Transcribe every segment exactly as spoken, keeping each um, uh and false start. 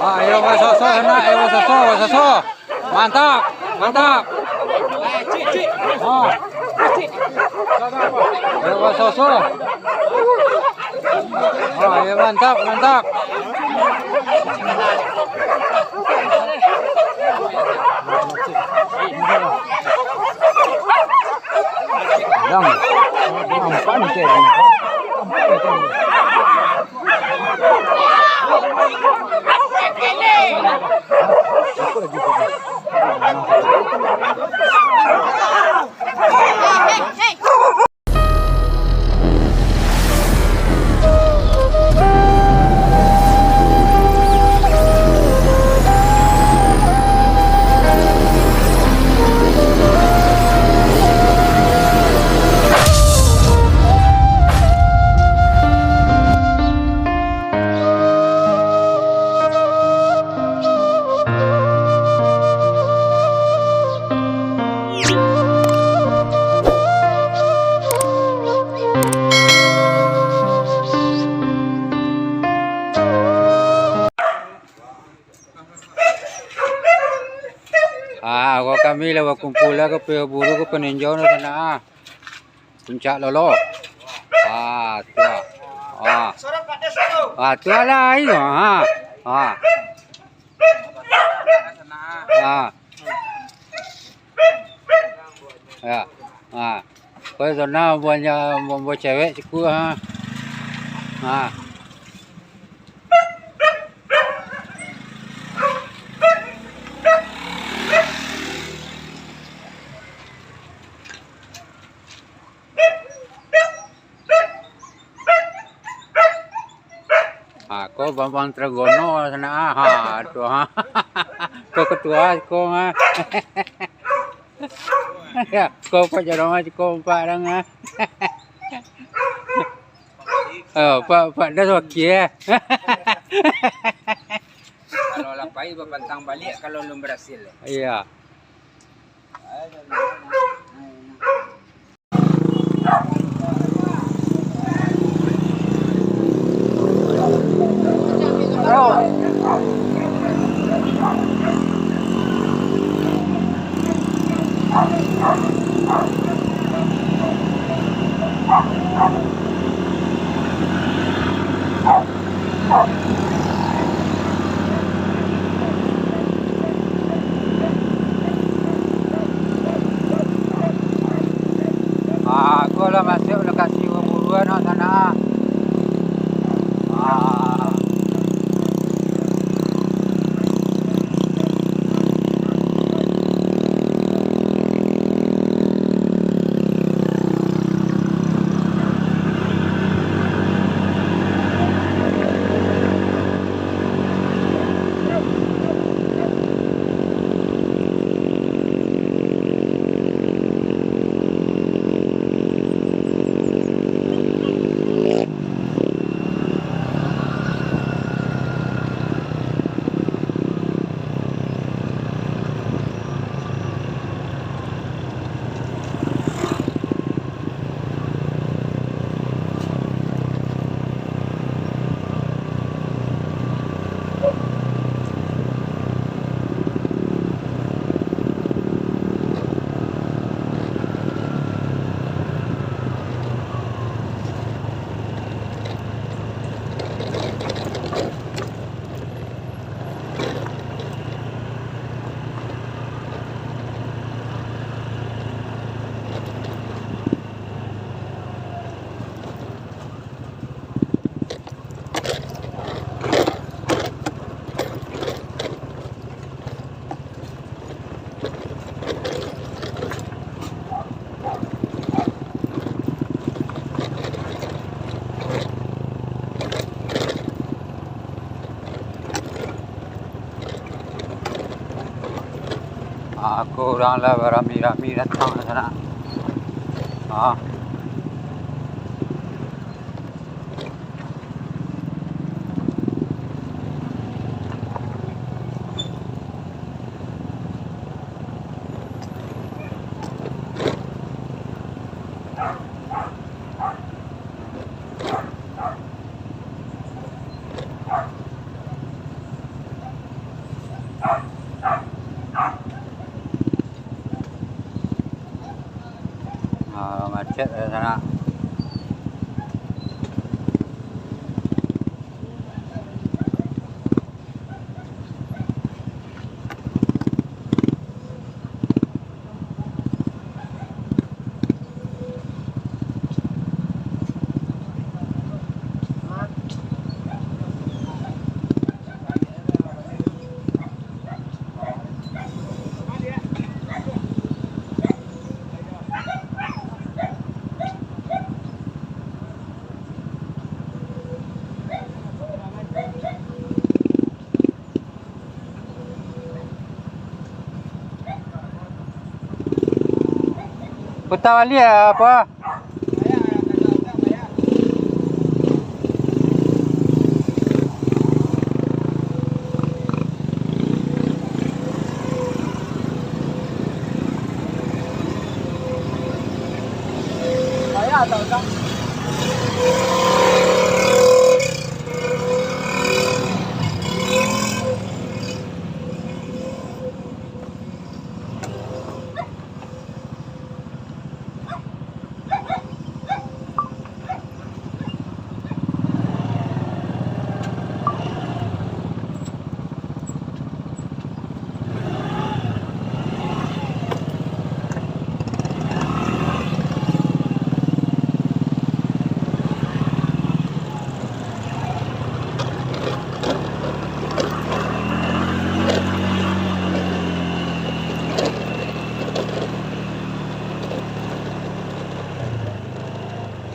Ah, iyo, basoso, nak, iyo, basoso, basoso. Mantap, mantap. Ah. Iyo, basoso. Ah, iyo, mantap, mantap. Dang, nampak ni, cek. Ah, ko kami lah bakumpul lah, ko pio buru, ko paninjau lah sanak, ah. Puncak Lolo. Ah, tu lah. Ah. Ah, tu lah, iyo. Ah. Ah. Ah. Ya. Ah. Kau sana banyak mambawa cewek siku, ah. Ah. Ha, ko Bambang Tragono sanak, ha. Ha, tu, ha. Ko ketua, ko, ha. Ya, ko Pak Jaroma, ko Pak Dang, ha. Oh, Pak, Pak Das wakil, ya. Kalau lah pai bapantang baliak, kalau lun barasil. Iya. Ah, ko lah masuak lokasi buruan, oh, sanak. Ah. Ah, ko urang lah barami-rami datang ka sanak. Ah. Puta baliak apo?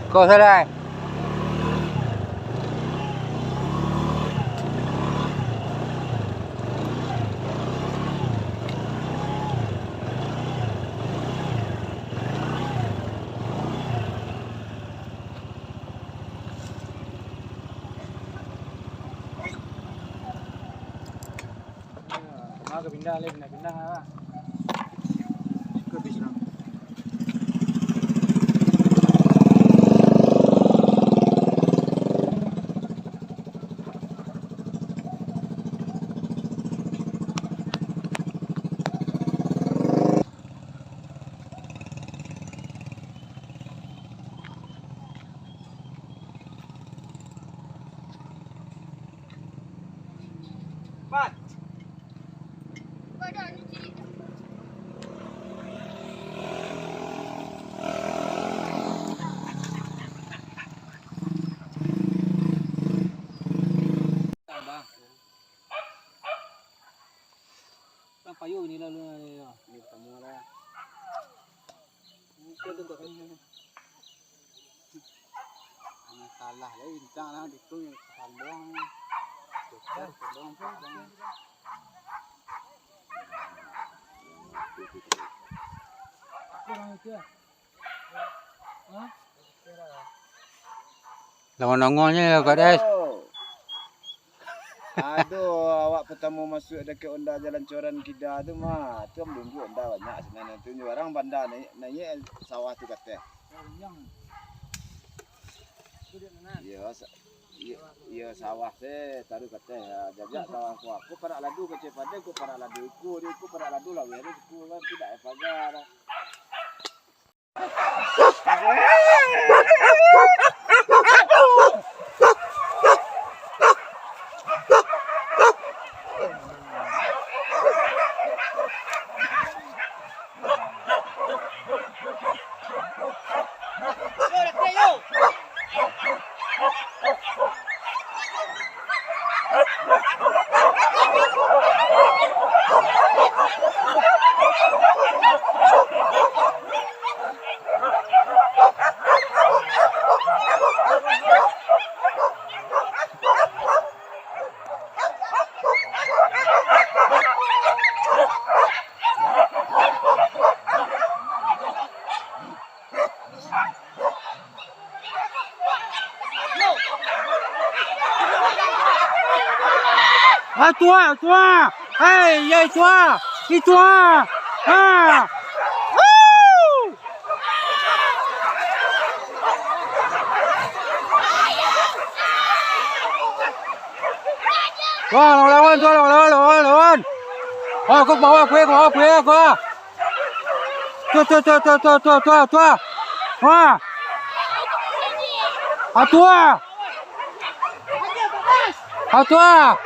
Kau salah. Kama ka pindah lai, pindah-pindah lah. Suka tu surang. Pat. Kan payo ni lalu ni. Ni pertama lah. Mungkin tu kau ni. Hanya salah lah, intang lah, itu yang sambung. Tukar, sambung, sambung. Kurang itu ya? Hah? Lawan nongolnyo ya, Kak Des. Aduh, awak pertamo masuak dakek onda jalan Coran Kida tu mah, tu manunggu onda banyak sabananyo tu. Nyo urang banda naiak, naiak sawah tu kateh. Iyo, sa-, iyo, iyo, sawah se taruih kateh. Yo, jajak sawah ko, ko parak ladu kecek padeh, ko parak ladu iko, iko parak ladu laweh tu, iko kan tidak pagar. Ah, tuah, tuah. Hei, ya, tuah. Itu ah. Ah. Woo! Wah, lawan, lawan, tuah, lawan, lawan, lawan, lawan. Wah, aku ke bawah, aku ke bawah, aku ke bawah. Tuah, tuah, tuah, tuah, tuah, tuah, tuah, tuah. Wah. Atua. Atua.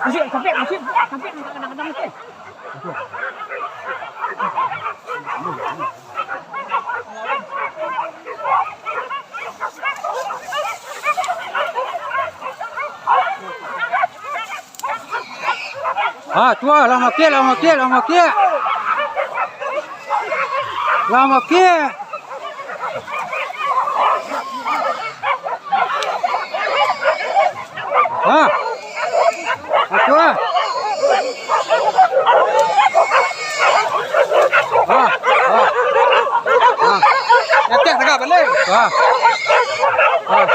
Masih, sampai, masih, sampai, kadang-kadang, masih. Ah, tuah, lah makiak, lah makiak, lah makiak. Lah makiak. Ah. Ah.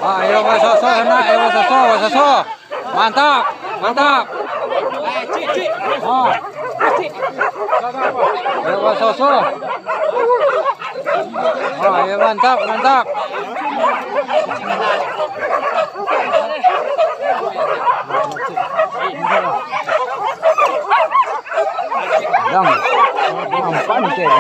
Ah, iyo, basoso, nak, iyo, basoso, basoso. Mantap, mantap. Ah. Iyo, basoso. Ah, iyo, mantap, mantap. Yang nampak ni, cek.